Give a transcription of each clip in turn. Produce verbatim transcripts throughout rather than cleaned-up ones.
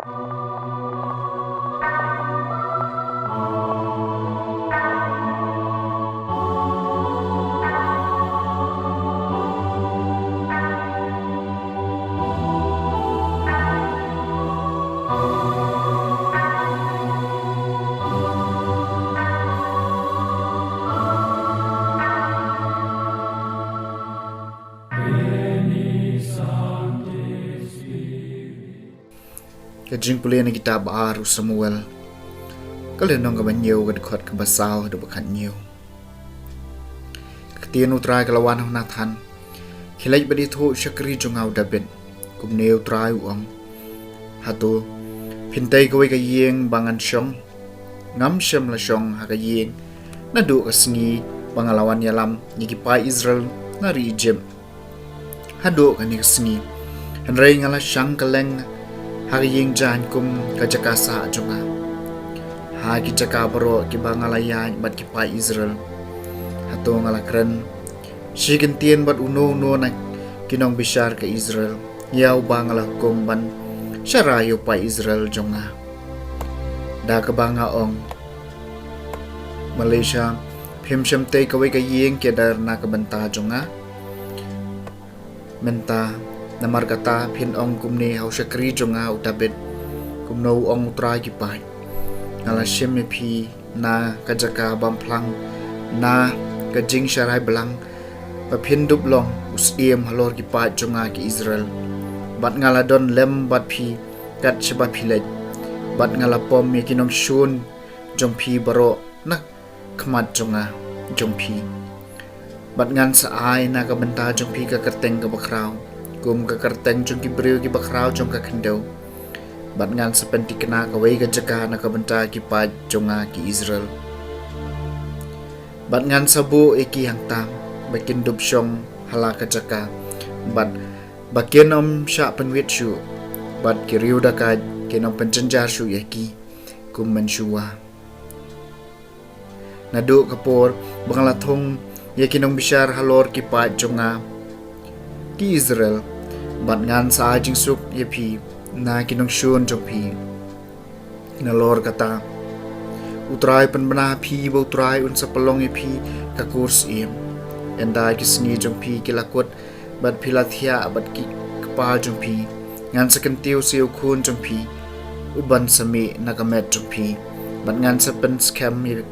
Ka jingpule na kitab ba ar u Samuel. Ka lynnong kaba hynñiew, ka dkhot kaba saw haduh ba khathynñiew. Ka ktien U Trai ka la wan ha u Nathan. Khie leit bad ïathuh ïa u shakri jong nga u Dabid. Kumne U Trai u ong: Hato phin tei kawei ka ïing ba ngan shong? Ngam shym la shong ha ka ïing naduh ka sngi ba nga la wan ïalam ïa ki paid Israel na ri Ijipt haduh kane ka sngi. Hynrei nga la shang kylleng ha ka ïing jaiñ kum ka jaka sah jong nga ha ki jaka baroh kiba nga la ïaid bad ki paid Israel. Hato nga la kren shi kyntien bad uno uno na ki nongbishar ka Israel, ïa uba nga la hukum ban sharai ïa u paid Israel jong nga, da kaba nga ong: Malaysia, phim shym tei kawei ka ïing kedar na ka bynta jong nga? Mynta namar kata phin ong kumne ha u shakri jong nga u Dabid: Kumno u ong U Trai ki paid: Nga la shim ïa phi na ka jaka bam phlang, na ka jingsharai blang, ba phin dup long u syiem halor ki paid jong nga ki Israel. Bad nga la don lem bad phi kat shaba phi leit, bad nga la pom ïa ki nongshun jong phi baroh na khmat jong nga, jong phi. Bad ngan sa ai na ka bynta jong phi ka kyrteng kaba khraw, kum ka kyrteng jong ki briew kiba khraw jong ka khyndew. Bad ngan sa pynthikna kawei ka jaka na ka bynta ki paid jong nga ki Israel. Bad ngan sa buh ïa ki hangta ba kin dup shong ha la ka jaka, bad ba kin ym shah pynwit shuh, bad ki riew dakaid kin ym pynjynjar shuh ïa ki kum mynshuwa. Naduh ka por ba nga la thung ïa ki nongbishar halor ki paid jong nga ki Israel, bad ngan sa ai jingsuk ïa phi na ki nongshun jong phi. Nalor kata U Trai u pynbna ha phi, ba U Trai un sa pynlong ïa phi ka kur syiem. Ynda ki sngi jong phi ki la kut bad phi la thiah bad ki kpa jong phi, ngan sa kyntiew sa ïa u khun jong phi uban sa mih na ka met jong phi, bad ngan sa pynskhem ïa,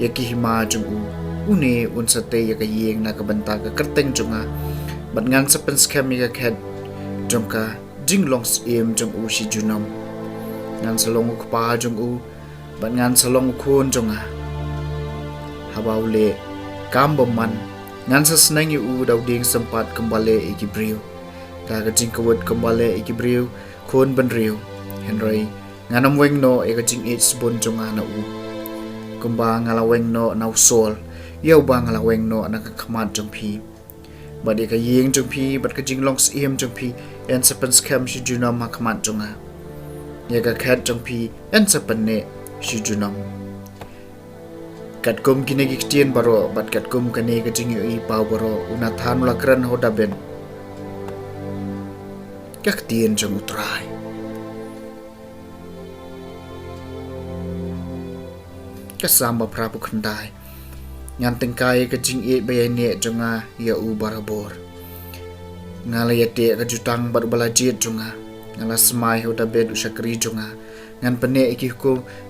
ïa ki hima jong u. Une un sa tei ïa ka ïing na ka bynta ka kyrteng jong nga, bad ngan sa pynskhem ïa ka khet jong ka jinglong syiem jong u shi junom. Ngan sa long u kpa jong u, bad ngan sa long u khun jong nga. Haba u leh kam bymman, ngan sa sneng ïa u da u dieng sympat kumba leh ïa ki briew, da ka jingkhuid kumba leh ïa ki briew khun bynriew. Hynrei ngan ym weng noh ïa ka jingïeit sbun jong nga na u, kumba nga la weng noh na u Saul, ïa uba nga la weng noh na ka khmat jong phi. Bad ïa ka ïing jong phi bad ka jinglong syiem jong phi, yn sa pynskhem shi junom ha khmat jong nga. Ïa ka khet jong phi yn sa pynneh shi junom. Katkum kine ki ktien baroh bad katkum kane ka jingïohi paw baroh, u Nathan u la kren ha u Dabid. Ka ktien jong U Trai. Ka Salm ba phra phew khyndai. Ngan tyngkai ïa ka jingïeit ba ïaineh jong nga ïa u barabor. Nga la ïateh ka jutang bad uba la jied jong nga. Nga la smai ha u Dabid u shakri jong nga. Ngan pynneh ïa ki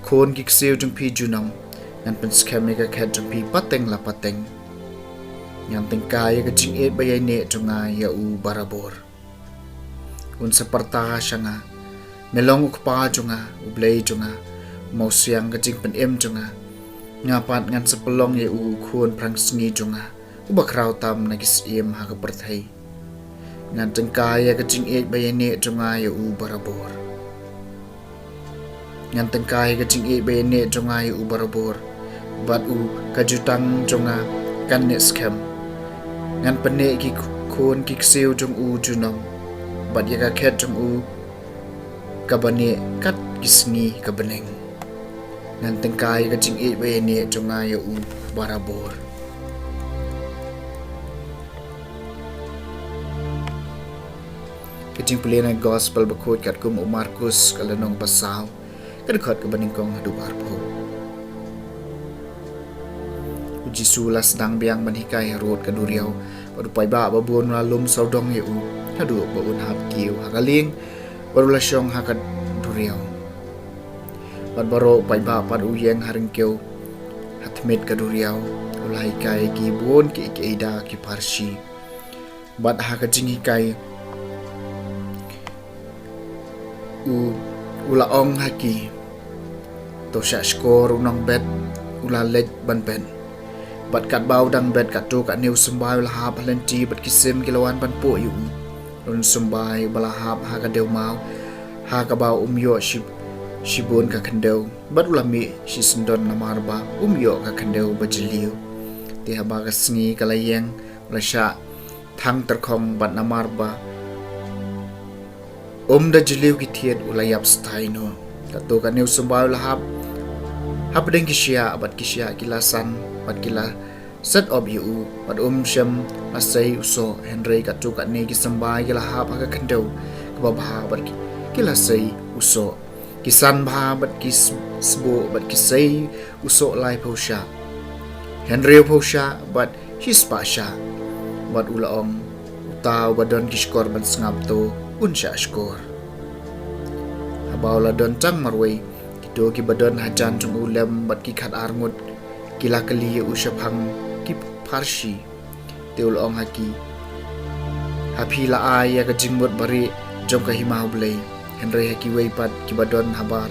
khun ki ksiew jong phi junom. Ngan pynskhem ïa ka khet jong phi pateng la pateng. Ngan tyngkai ïa ka jingïeit ba ïaineh jong nga ïa u barabor. Un sa pyrta sha nga: Me long u Kpa jong nga, u Blei jong nga, u Mawsiang ka jingpynim jong nga. Nga pat ngan sa pynlong ïa u u khun phrang sngi jong nga, uba khraw tam na ki syiem ha ka pyrthei. Ngan tyngkai ïa ka jingïeit ba ïaineh jong nga ïa u barabor. Ngan tyngkai ka jingïeit ba ïaineh jong nga ïa u barabor, bad u ka jutang jong nga kan neh skhem. Ngan pynneh ki khun ki ksiew jong u junom, bad ïa ka khet jong u kaba neh kat ki sngi ka bneng. Ngan tyngkai ka jingïeit ba ïaineh jong nga ïa u barabor. Ka jingpule na Gospel Bakhuid katkum u Markus, ka lynnong ba saw, ka dkhot kaba nyngkong haduh ba arphew. U Jisu u la sdang biang ban hikai harud ka duriaw, bad u paidbah babun u la lum sawdong ïa u, haduh ba un hap kiew ha ka lieng, bad u la shong ha ka duriaw. Bad baroh u paidbah pat u ïeng ha ryngkew ha thmit ka duriaw, u la hikai ïa ki bun ki, ki, ïa ki pharshi. Bad ha ka jinghikai u, u la ong ha ki: To shah shkor, u nongbet u la leit ban bet. Bad katba u dang bet, katto katne u symbai u la hap ha lynti, bad ki sim ki la wan ban puh ïa u. Don u symbai uba la hap ha ka dewmaw, ha kaba um ïoh shi, shibun ka khyndew, bad u la mih shisyndon namar ba um ïoh ka khyndew ba jylliew. Te haba ka sngi ka la ïeng, u la shah thang tyrkhong, bad namar ba um da jylliew ki thied, u la ïap stai noh. Katto katne u symbai u la hap hapdeng ki shiah, bad ki shiah ki la san, bad ki la set op ïa u, bad um shym la sei u soh. Hynrei katto katne ki symbai ki la hap ha ka khyndew kaba bha, bad ki, ki la sei u soh. Ki san bha, bad ki s-, sbuh, bad ki sei u soh laiphew shah, hynriewphew shah, bad shispah shah. Bad u la ong: Uta uba don ki shkor ban sngap, to un shah shkor. Haba u la don tang marwei, kito kiba don hajan jong u lem bad ki khatar ngut ki la kylli ïa u shaphang ki pharshi. Te u la ong ha ki: Ha phi la ai ïa ka jingmut barieh jong ka hima U Blei, hynrei ha kiwei pat kiba don habar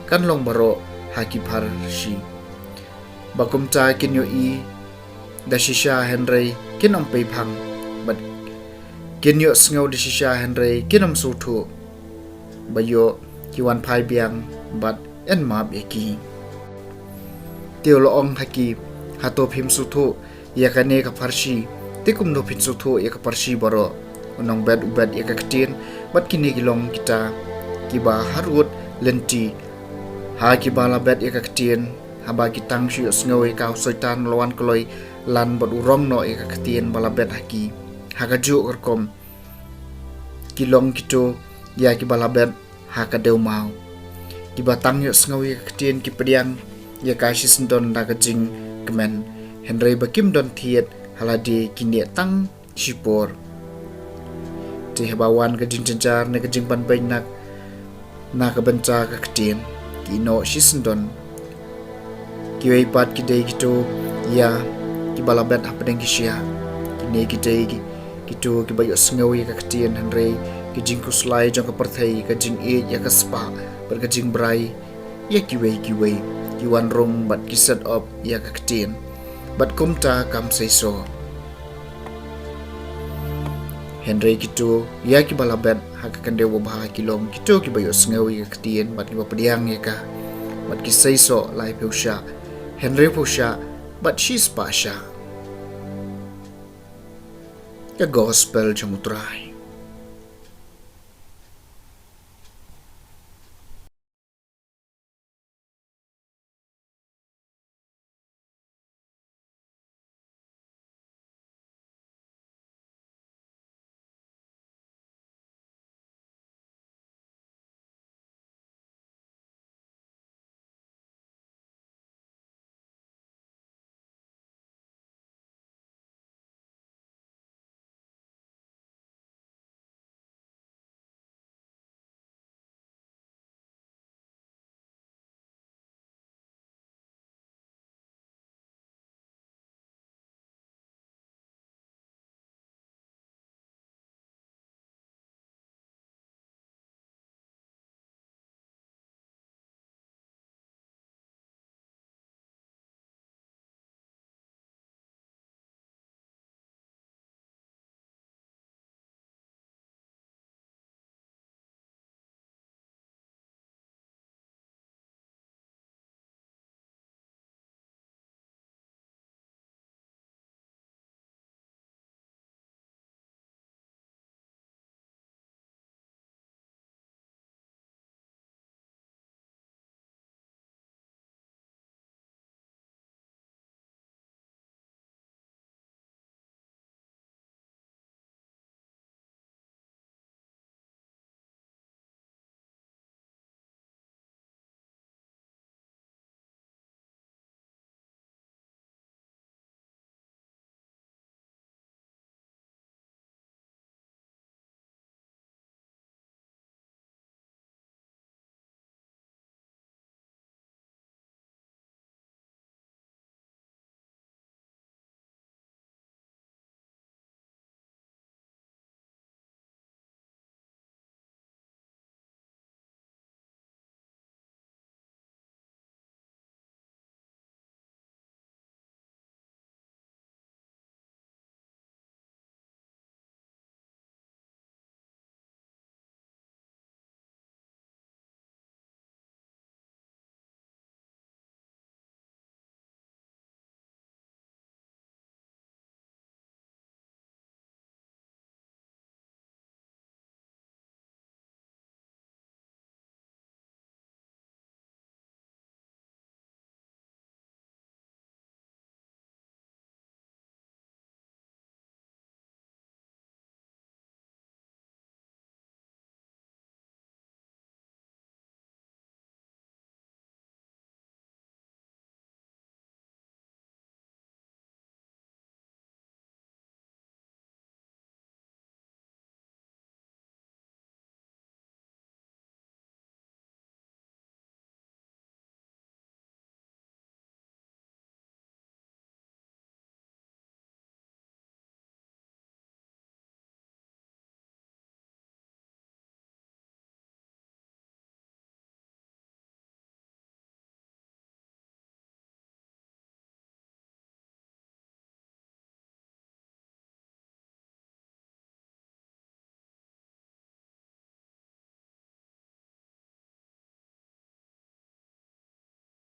kan long baroh ha ki pharshi. Ba kumta kin ïohi da shisha hynrei kin ym peiphang, bad kin ïohsngew da shisha hynrei kin ym sngewthuh. Ba ïoh ki wan phai biang bad yn map ïa ki. Te u la ong ha ki: Hato phim sngewthuh ïa kane ka pharshi? Te kumno phin sngewthuh ïa ka pharshi baroh? U nongbet u bet ïa ka ktien, bad kine ki long kita kiba harud lynti ha kiba la bet ïa ka ktien. Haba ki tang shu ïohsngew ïa ka, u Soitan u la wan kloi lan bad u rong noh ïa ka ktien ba la bet ha ki. Ha kajuh ka rukom ki long kito ïa kiba la bet ha ka dewmaw. Kiba tang ïohsngew ïa ka ktien ki pdiang ïa ka shisyndon da ka jingkmen, hynrei ba kim don thied ha lade ki neh tang shipor. Te haba wan ka jingjynjar ne ka jingbanbeiñ na, na ka bynta ka ktien, ki ïehnoh shisyndon. Kiwei pat ki dei kito ïa kiba la bet hapdeng ki shiah. Kine ki dei ki, kito kiba ïohsngew ïa ka ktien, hynrei ka jingkhuslai jong ka pyrthei, ka jingïeit ïa ka spah, bad ka jingbrai ïa kiwei kiwei, ki wan rung bad ki set op ïa ka ktien, bad kumta kam seisoh. Hynrei kito ïa kiba la bet ha ka khyndew babha ki long kito kiba ïohsngew ïa ka ktien bad kiba pdiang ïa ka, bad ki seisoh laiphew shah, hynriewphew shah, bad shispah shah. Ka Gospel jong U Trai.